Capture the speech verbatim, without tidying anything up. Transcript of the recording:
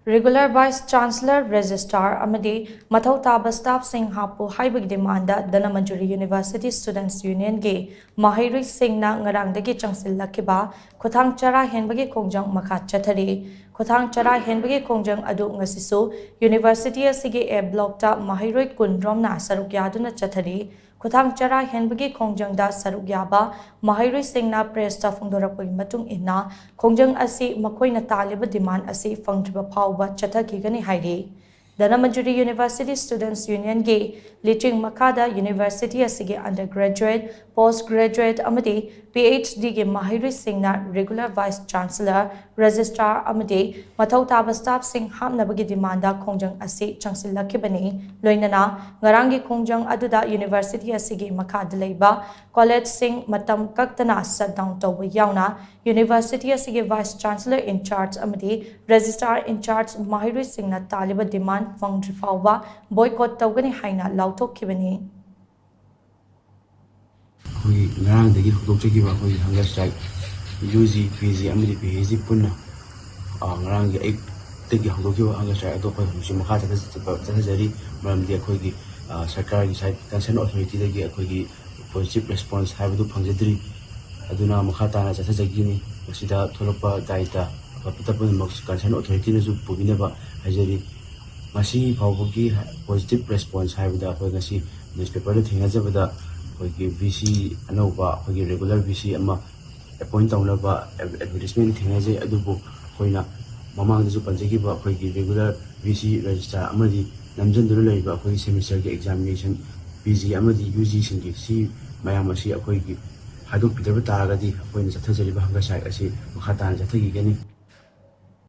Regular Vice Chancellor, Registrar ꯑꯃꯗꯤ ꯃꯊꯧ ꯇꯥꯕ staffꯁꯤꯡ ꯍꯥꯞꯄꯨ ꯍꯥꯏꯕꯒꯤ demandꯗ ꯙꯅꯃꯟꯖꯨꯔꯤ University Students Unionꯒꯤ ꯃꯍꯩꯔꯣꯏꯁꯤꯡꯅ ꯉꯔꯥꯡꯗꯒꯤ ꯆꯪꯁꯤꯜꯂꯛꯈꯤꯕ ꯈꯨꯊꯥꯡ ꯆꯔꯥ ꯍꯦꯟꯕꯒꯤ ꯈꯣꯡꯖꯪ ꯃꯈꯥ ꯆꯠꯊꯔꯤ꯫ ꯈꯨꯊꯥꯡ ꯆꯔꯥ ꯍꯦꯟꯕꯒꯤ ꯈꯣꯡꯖꯪ ꯑꯗꯨ ꯉꯁꯤꯁꯨ University ꯑꯁꯤꯒꯤ A blockꯇ ꯃꯍꯩꯔꯣꯏ ꯀꯨꯟ ꯔꯣꯝꯅ ꯁꯔꯨꯛ ꯌꯥꯗꯨꯅ ꯆꯠꯊꯔꯤ꯫ ꯈꯨꯊꯥꯡ ꯆꯔꯥ ꯍꯦꯟꯕꯒꯤ ꯈꯣꯡꯖꯪꯗ ꯁꯔꯨꯛ ꯌꯥꯕ ꯃꯍꯩꯔꯣꯏꯁꯤꯡꯅ pressꯇ ꯐꯣꯡꯗꯣꯔꯛꯄꯒꯤ ꯃꯇꯨꯡ ꯏꯟꯅ, ꯈꯣꯡꯖꯪ ꯑꯁꯤ ꯃꯈꯣꯏꯅ ꯇꯥꯜꯂꯤꯕ demand ꯑꯁꯤ ꯐꯪꯗ꯭ꯔꯤꯕ ꯐꯥꯎꯕ ꯆꯠꯊꯈꯤꯒꯅꯤ ꯍꯥꯏꯔꯤ꯫ ꯙꯅꯃꯟꯖꯨꯔꯤ University Students Unionꯒꯤ ꯂꯤꯆꯤꯡ ꯃꯈꯥꯗ University ꯑꯁꯤꯒꯤ undergraduate, postgraduate ꯑꯃꯗꯤ PhDꯒꯤ ꯃꯍꯩꯔꯣꯏꯁꯤꯡꯅ Regular Vice Chancellor, Registrar ꯑꯃꯗꯤ ꯃꯊꯧ ꯇꯥꯕ staffꯁꯤꯡ ꯍꯥꯞꯅꯕꯒꯤ demandꯗ ꯈꯣꯡꯖꯪ ꯑꯁꯤ ꯆꯪꯁꯤꯜꯂꯛꯈꯤꯕꯅꯤ꯫ ꯂꯣꯏꯅꯅ ꯉꯔꯥꯡꯒꯤ ꯈꯣꯡꯖꯪ ꯑꯗꯨꯗ University ꯑꯁꯤꯒꯤ ꯃꯈꯥꯗ ꯂꯩꯕ collegeꯁꯤꯡ ꯃꯇꯝ ꯀꯛꯇꯅ shutdown ꯇꯧꯕ ꯌꯥꯎꯅ University ꯑꯁꯤꯒꯤ Vice Chancellor in charge ꯑꯃꯗꯤ Registrar in charge ꯃꯍꯩꯔꯣꯏꯁꯤꯡꯅ ꯇꯥꯜꯂꯤꯕ demand ꯐꯪꯗ꯭ꯔꯤ ꯐꯥꯎꯕ boycott ꯇꯧꯒꯅꯤ ꯍꯥꯏꯅ ꯂꯥꯎꯊꯣꯛꯈꯤꯕꯅꯤ꯫ ꯑꯩꯈꯣꯏꯒꯤ ꯉꯔꯥꯡꯗꯒꯤ ꯍꯧꯗꯣꯛꯆꯈꯤꯕ ꯑꯩꯈꯣꯏꯒꯤ hunger strike, UG, PG ꯑꯃꯗꯤ PhD ꯄꯨꯟꯅ, ꯑ, ꯉꯔꯥꯡꯒꯤ ꯑꯌꯨꯛꯇꯒꯤ ꯍꯧꯗꯣꯛꯈꯤꯕ hunger strike ꯑꯗꯣ ꯑꯩꯈꯣꯏ ꯍꯧꯖꯤꯛꯁꯨ ꯃꯈꯥ ꯆꯠꯊ-, ꯆꯠꯊꯖꯔꯤ꯫ ꯃꯔꯝꯗꯤ ꯑꯩꯈꯣꯏꯒꯤ, ꯑ, ꯁꯔꯀꯥꯔꯒꯤ side, concern authorityꯗꯒꯤ ꯑꯩꯈꯣꯏꯒꯤ positive response ꯍꯥꯏꯕꯗꯨ ꯐꯪꯖꯗ꯭ꯔꯤ꯫ ꯑꯗꯨꯅ ꯃꯈꯥ ꯇꯥꯅ ꯆꯠꯊꯖꯈꯤꯅꯤ꯫ ꯃꯁꯤꯗ ꯊꯣꯛꯂꯛꯄ ꯗꯥꯏꯇ ꯑꯐ ꯐꯠꯇ ꯄꯨꯝꯅꯃꯛ concern authorityꯅꯁꯨ ꯄꯨꯕꯤꯅꯕ ꯍꯥꯏꯖꯔꯤ꯫ ꯉꯁꯤ ꯐꯥꯎꯕꯒꯤ positive response ꯍꯥꯏꯕꯗ ꯑꯩꯈꯣꯏ ꯉꯁꯤ newspaperꯗ ꯊꯦꯡꯅꯖꯕꯗ ꯑꯩꯈꯣꯏꯒꯤ VC ꯑꯅꯧꯕ, ꯑꯩꯈꯣꯏꯒꯤ regular VC ꯑꯃ appoint ꯇꯧꯅꯕ advertisement ꯊꯦꯡꯅꯖꯩ꯫ ꯑꯗꯨꯕꯨ ꯑꯩꯈꯣꯏꯅ ꯃꯃꯥꯡꯗꯁꯨ ꯄꯟꯖꯈꯤꯕ ꯑꯩꯈꯣꯏꯒꯤ regular VC, registrar ꯑꯃꯗꯤ ꯅꯝꯖꯟꯗꯨꯅ ꯂꯩꯔꯤꯕ ꯑꯩꯈꯣꯏꯒꯤ semesterꯒꯤ examination, PG ꯑꯃꯗꯤ UGꯁꯤꯡꯒꯤ ꯁꯤ ꯃꯌꯥꯝ ꯑꯁꯤ ꯑꯩꯈꯣꯏꯒꯤ ꯍꯥꯏꯗꯣꯛꯄꯤꯗꯕ ꯇꯥꯔꯒꯗꯤ ꯑꯩꯈꯣꯏꯅ ꯆꯠꯊꯖꯔꯤꯕ hunger strike ꯑꯁꯤ ꯃꯈꯥ ꯇꯥꯅ ꯆꯠꯊꯈꯤꯒꯅꯤ꯫